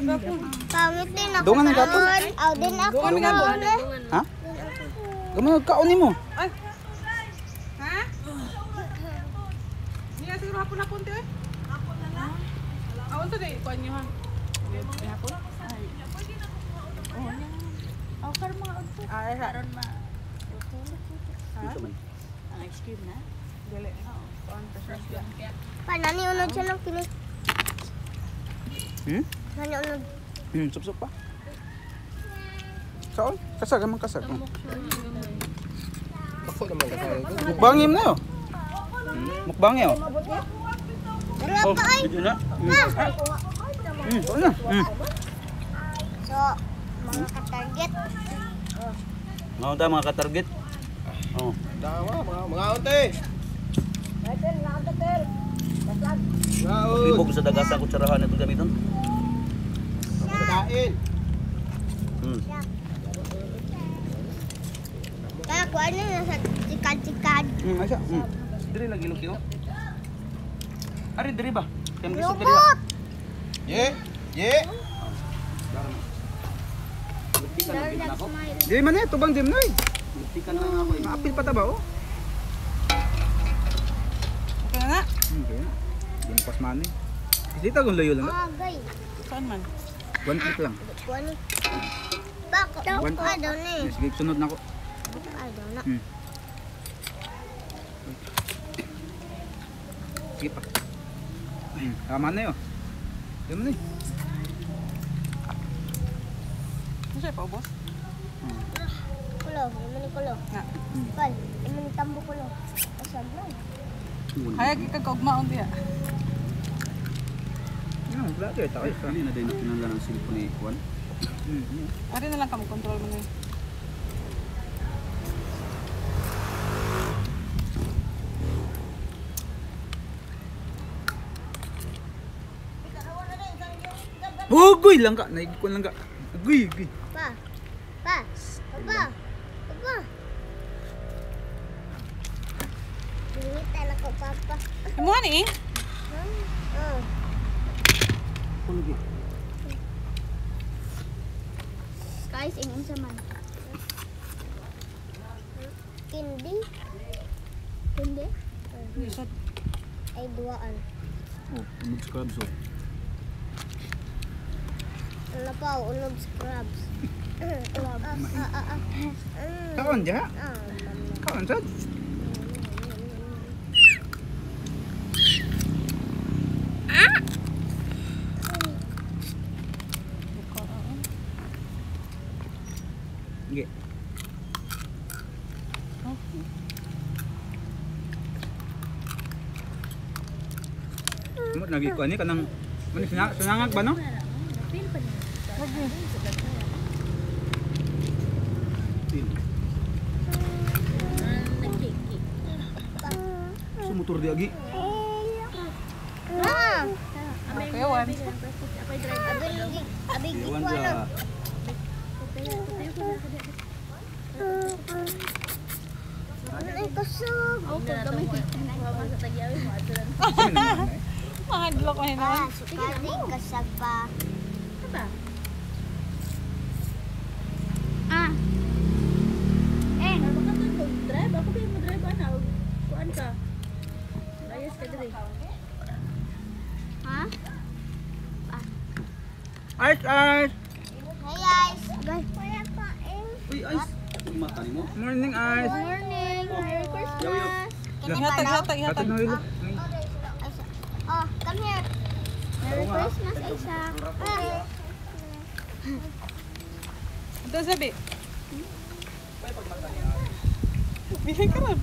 Pangit din ako. Dungan ang gapon. Aw din ako. Dungan. Ha? Gamay kaon nimo. Ay. Ha? Niya siguro hapon-hapon te. Hapon na na. Awon to day kuan niyo ha. Hapon. Aw karon mga udto. Ay, ha. Karon ma. Ang ice cream na. Dili. Kuan pa siya. Panani unod siya ng kini. Hmm? Nani unod. Sup-sup pa. Kaon? Kasag amang kasag. Ako naman kasag. Mukbangim na yo. Mukbang yo. Dala pa ay. Video na. Kaon na. So, mga ka-target. Mga ta mga ka-target. Oh. Dawa mga unte. Ngaon. Libog sa dagasa kutsarahan itong gamiton. Kain. Kaya kuan na sa sikad-sikad. Asa. Diri lagi luki oh. Ari diri ba? Kaya mag-isip diri. Lukot. Ye. Ye. Dili man eh, tubang dim noy. Tikan lang ako eh. Maapil pa ta ba oh? Okay na na. Okay. Di mo pas man eh. Dito kung layo lang. Ah, gay. Saan man? One click lang. Kuan. Bako. One. Ah, daw na eh. Sige, sunod na ko. Ah, daw na. Sige pa. Tama na yun. Tama na eh. Ano siya paubos? Kulo, imo ni kulo. Na. Kal, imo ni tambo kulo. Asam na. Hayag ikag-ugmaon diha. Ano, wala kayo tayo. Dili na din kinahanglan ang cellphone ni Juan. Ari na lang ka mag-control mo na. Ugoy lang ka. Naigikon lang ka. Ugoy, ugoy. Pa. Pa. Pa. Pa. Dingitan ako, papa. Imuha ni eh. Oh. Kuno. Guys, ing unsa man? Kindi. Kundi? Lisod. Ay, duaan. Oh, unog scrubs oh. Ano pa, unog scrubs. Kaon diha. Kaon sad. Sige. Mo lagi ko ani kanang ano sinangag ba no? Sumutor di agi. Ah! Kuyawan. Abi Iwan gikuan sa Ay, kusog. Mahadlok ko na. Ah, sukali kasag pa. Ah. Eh, baka to drive ako ba mo drive ana kuan ka. Layas ka diri. Ha? Ice ice. Hey guys. Wala pa eh. Uy, ice. Mata nimo. Morning ice. Morning. Merry Christmas. Ihatag, ihatag, ihatag. Hatag na hilo. Oh, come here. Merry Christmas, Aisha. Ito sabi. Bili ka ron.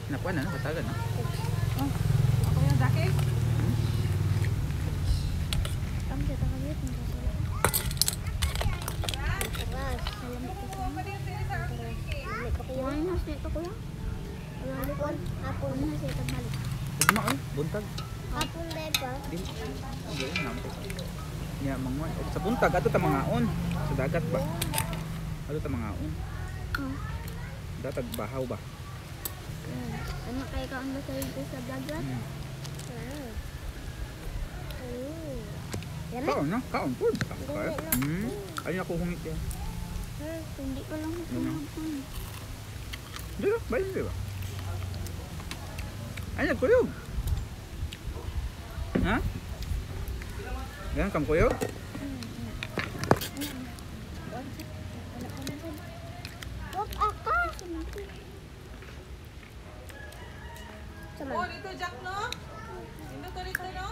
Nakuha na, nakatagan na. Ako yung jacket. Hapon, hapon. Ugma oy, buntag. Hapon beba. Di. Okay, nampo. Nya mangon. Sa buntag ato ta mangaon. Sa dagat ba? Ato ta mangaon. Datag bahaw ba? Ano kayo ka ang dito sa vlog ba? Kaon na, kaon po. Ayun ako hungit yan. Hindi ko lang matulog ko. Di ba? Bayan di ba? Ay, nagkuyog. Ha? Yan, kamkuyog? Oh, dito Jack no? Dito to dito no?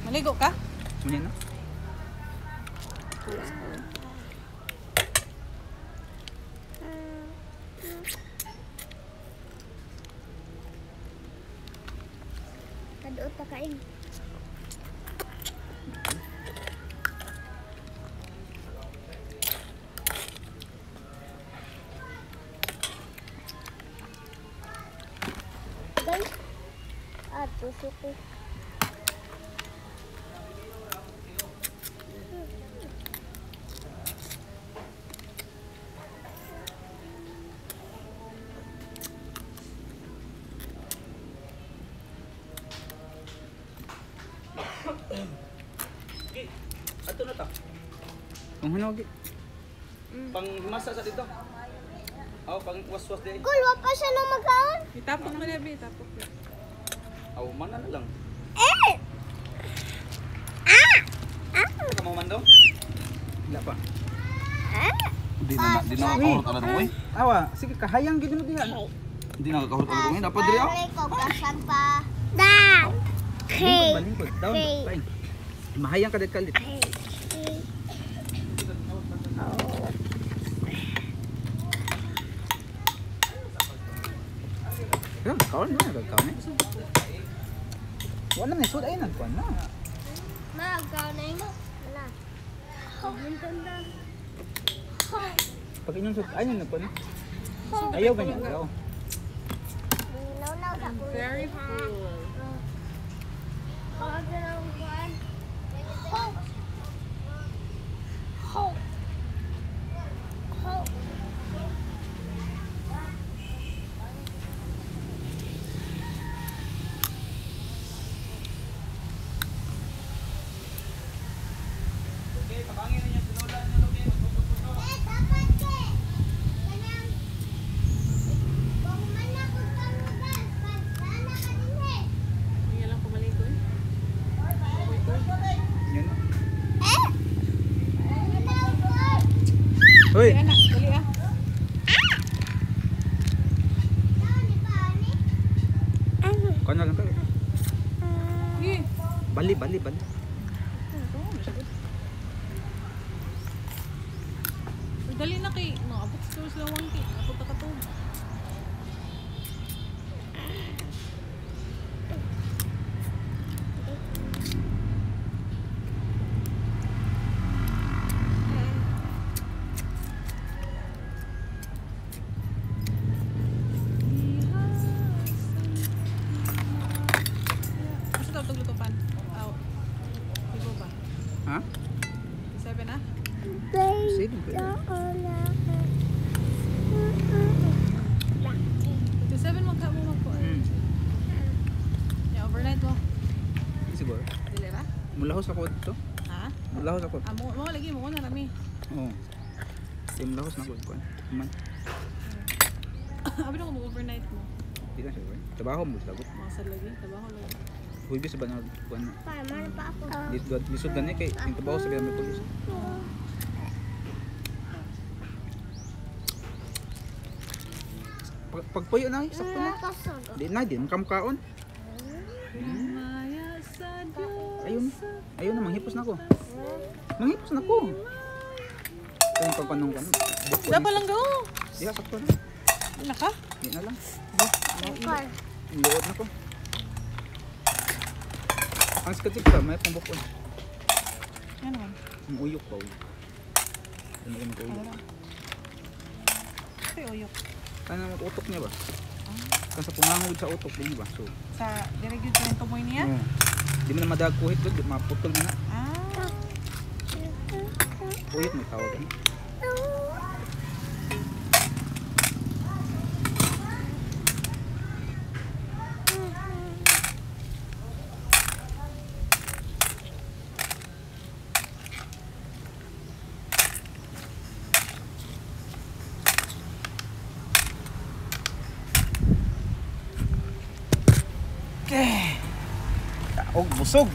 Maligo ka? Muna na. Kaduot ta kain. Guys, ah, tusok ko. Okay. Ato na ta. Ang hinog. Panghimasa sa dito. Aw, pang waswas di. Kul, wa pa siya na magkaon. Itapok mo na, Bi. Itapok mo. Aw, mana na lang. Eh! Ah! Ah! Ka mo man daw? Wala pa. Ah! Di na di na kakahurot ala dong oy. Awa, sige kahayang gid mo diha. Di na kakahurot ala dong oy. Dapat diri aw. Ko kasan pa. Da. Lingkod ba, lingkod. Down ba? Pain. Mahayang ka dit kalit. Yan, kaon na, kaon eh. Wala na, sud ay nagkuan na. Ma, kaon na mo. Wala. Pag inyong sud ay nagkuan na. Ayaw ganyan, ayaw. Very full. Hindi lang kumaligo eh. Yan. Hoy, Anak, dali ah. kuan na lang ka. Sige. Bali, bali, bali. Uy, dali na kay. Mga abot sa sila wangki. Abot na katog. Asa tawag tuglutupan? Aw. Ibo ba? Ha? 7 ah? Sige, pwede. 57 mo ka mo magpo. Yeah, overnight mo. Siguro. Dili ra? Mulahos ako dito. Ha? Mulahos ako. Ah, mo lagi mo na rami. Oo. Di mulahos na ako kuan. Man, Abi na ko mo overnight mo. di na siguro. Trabaho mo sagot. Mga sa lagi, trabaho lagi. Huwibis ba na kuan na? Pa, man pa ako. Lisod lisod gani kay yung trabaho sa may pulis. Pagpuyo na, sakto na. Di na, di man kamukaon. Ayun. Ayun na, manghipos na ako. Manghipos na ako. Ito yung pagpanong ko. Dapat lang go. Di sakto na. Naka? Di na lang. Luod na ko. Ang sikat pa, may pambukon. Ano man? Ang uyok pa, uyok. Ano yung mag-uyok? Ay, uyok. Ano mag-utok niya ba? Ah. Kan sa pungangod sa utok din ba? So, Sa dire gyud sa tumoy niya. oo. Di mo na madag kuhit gud, maputol na na. Ah. Kuhit may tawag ano. Okay. Taog busog.